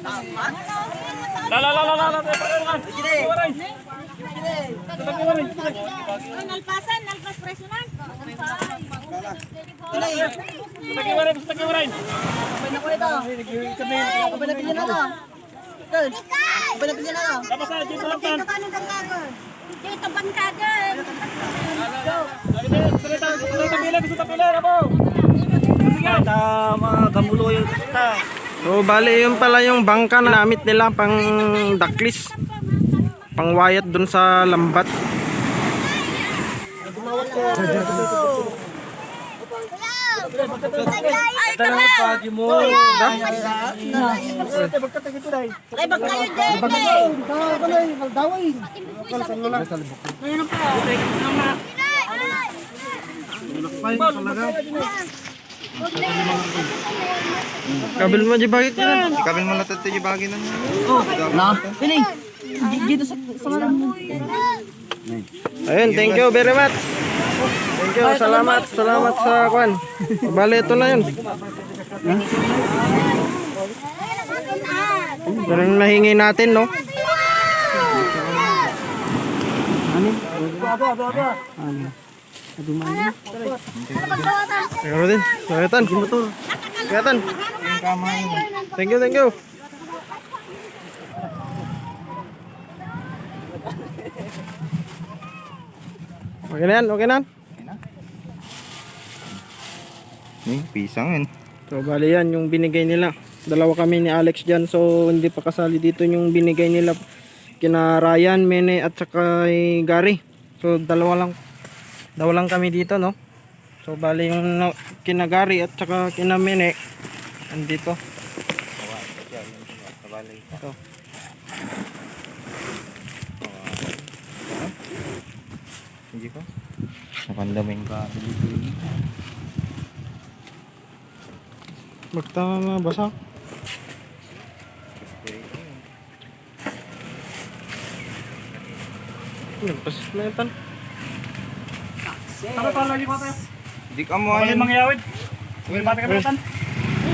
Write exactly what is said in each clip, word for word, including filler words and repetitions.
La, la, la, la, la, la, la, la, la. Nalpasan, nalpas preso na. Basta, di ko lang tan. Dito, bangkagan. Sa tapila, sa tapila, Rabo. Basta, mga gamuloy, basta. So, bali, yun pala yung bangka na namit nila pang daklis. Pang wayat dun sa lambat. Ay, tara! Ay, bag kayo, J J! Kabil mo di bagay ko yan. Kabil mo na tayo di bagay na. Na? Pili. Dito sa, sa ngalan mo. Ayun, thank you very much. Thank you, salamat, salamat sa kwan. Bale, ito na yun. Pero yung nahingi natin, no? Ano? Ano? Aduman. Ikaw din. Kayatan. Kayatan. Thank you, thank you. Okay na yan, okay na yan. Ni, pisang yan. So, bali yan, yung binigay nila. Dalawa kami ni Alex dyan, so hindi pa kasali dito yung binigay nila. Kina Ryan, Mene, at saka kay Gary. So, dalawa lang. Dalawa lang kami dito, no? So, bali yung na, kina Gary at saka kina Mene, andito. Ito. Hindi ko. Napanda mo yung ka-, Magtama, mabasa. Yan, pasis na yun, tan. Tara, tara, lagi pa tayo. Di ka mo Pwede ayun. Mangyawid. Pwede mati kami, tan.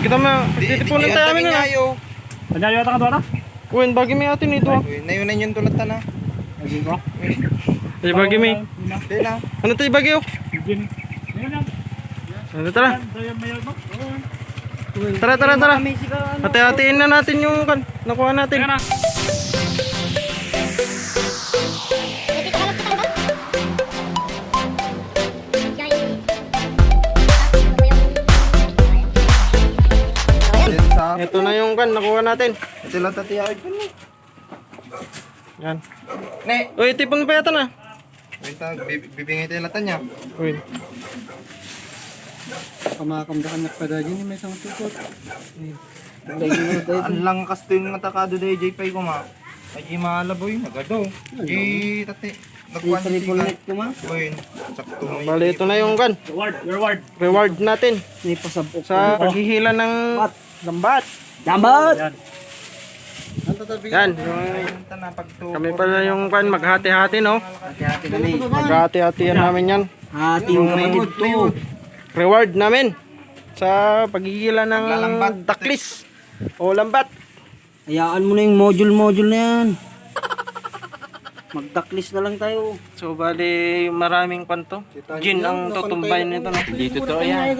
Kita mo, Di, di, titipunin di, tayo ang amin, tabi ah. Ngayo. Panyayo ata ka doon, ah? Uy, bagi mi atin ito, ah. Uy, nayunan yung tulad ta na. Lagi ko. Ay, bagi mi. Di na. Ano tayo bagi, oh? Yun. Yun lang. Ano, tara. Yan, yan, may ano? Oo. Tara, tara, tara. Kami si ka, ano? Hati-hatiin na natin yung kan. Nakuha natin. Tara na. Ito na yung kan, nakuha natin. Ito lang tatiyain ko ni. Yan. Ne. Uy, tipon pa yata na. Wait, ah, bib-, bibingay tayo lata niya. Uy. Pamakamdakan na pa dahil yun, may isang tukot. Ang lang kasto yung matakado dahil J P ko ma. Ay, di maalaboy, nagado. Di, tate. Nagkuhan si triple net ko ma. Uy, sakto mo. Bali, ito na yung kan. Reward, reward. Reward natin. May pasabok. Sa paghihila ng Bat. Lambat. Lambat. Yan. Yan. Kami pala yung kan, maghati-hati, no? Hati-hati na ni. Maghati-hati yan namin yan. Hati yung kapatid ko. Reward namin sa paghihila ng Naglalambat. Daklis o lambat. Hayaan mo na yung module-module na yan. Magdaklis na lang tayo. So, bali, maraming kwanto. Gin ang tutumbayan nito, no? Hindi totoo yan.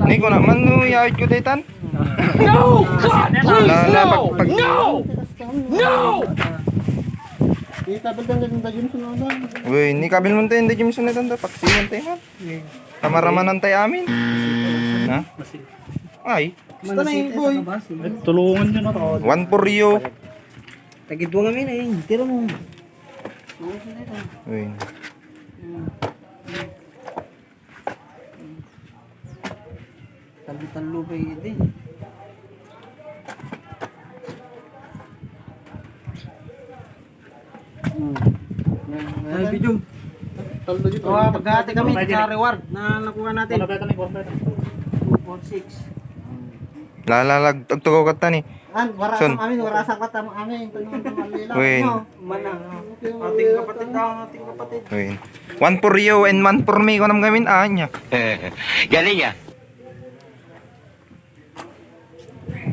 Ni ko naman, no, yaawid ko daytan. No! God, please, La, la, no! Pag, pag No! No! Uy, ni kabil mo tayo, hindi Jameson na ito, paksiwan tayo, ha? Kamaramanan tayo amin. Ha? Ay. Basta na yung boy. Ay, tulungan nyo na to. One for you. Tagidwa kami na eh. Tira mo. Uy. Talo-talo pa yun eh. Hmm. Ay, video. Talo dito. Oh, paghati kami sa reward na nakuha natin. Two, four, six. Lalalag, tugtugaw ka ta ni. An, wara Son. Sa amin, wara sa kata mo amin. Tanong mo, Manila. Win. No? Manang. Ating kapatid daw, ating kapatid. Win. One for you and one for me, kunam gamin, ah, niya. Galing, ah.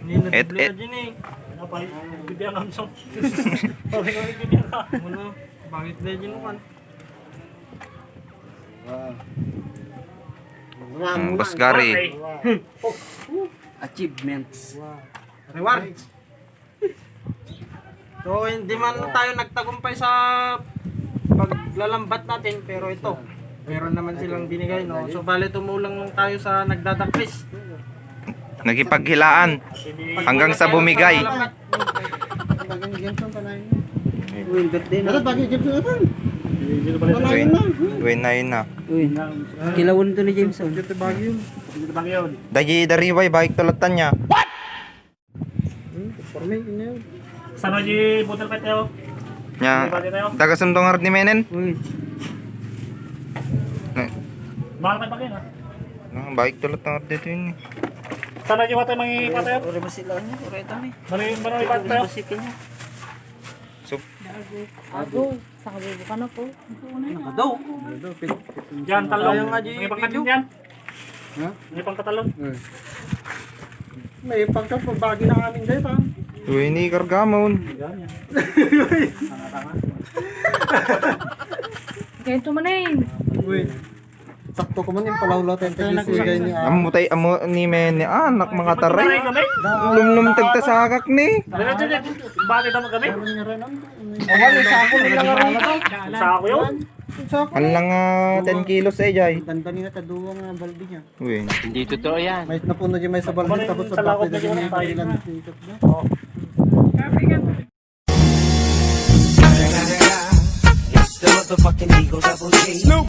Et, et. Bibiyang Samsung. Ano? Bakit na yun, man? Hmm, Boss Gary. Achievements. Reward. So, hindi man tayo nagtagumpay sa paglalambat natin, pero ito, meron naman silang binigay, no? So, bali tumulong lang tayo sa nagdadakpis. Nagipaghilaan hanggang sa bumigay. Uy, birthday na. Uy, uy, na yun na. Uy, kilawon to ni Jameson. Dagi dariway, baik tulatan niya. Porme, ini. Saan di butter pet yun? Nya, daga sundong ni Menen. Uy, Mahal ka bagay na. Ah, baik tulatan dito ini. Saan di water mangi water? ore ba sila niya? Ore ito ni. Mali mano ipat tayo. Basipin niya. Sup. Ago, sa kabubukan ako. Daw. Diyan talong. Ayaw nga, di May pangkatin video. Yan. Ha? May pangkatalon. May pagkapabagi na amin dito. Uy, ini kargamon. Ganito man eh. Uy. Sakto ko man yung palawlaw tayo tayo sigay ni Amo tay amo ni Menen. Ah, anak mga taray. Lumlum tagta sagak ni. Diretso dyan. Bati tama kami. Awan, yung sako nila nga rin. Sako yun. Ang lang ah, ten kilos eh, jay. Dandan nila taduwa nga balde niya. Uy. Hindi totoo yan. May napuno di may sa balde tapos sa Sa lakod bakit na na yung yung tayo. kailan tikot na. It's the motherfucking Eagle Double G.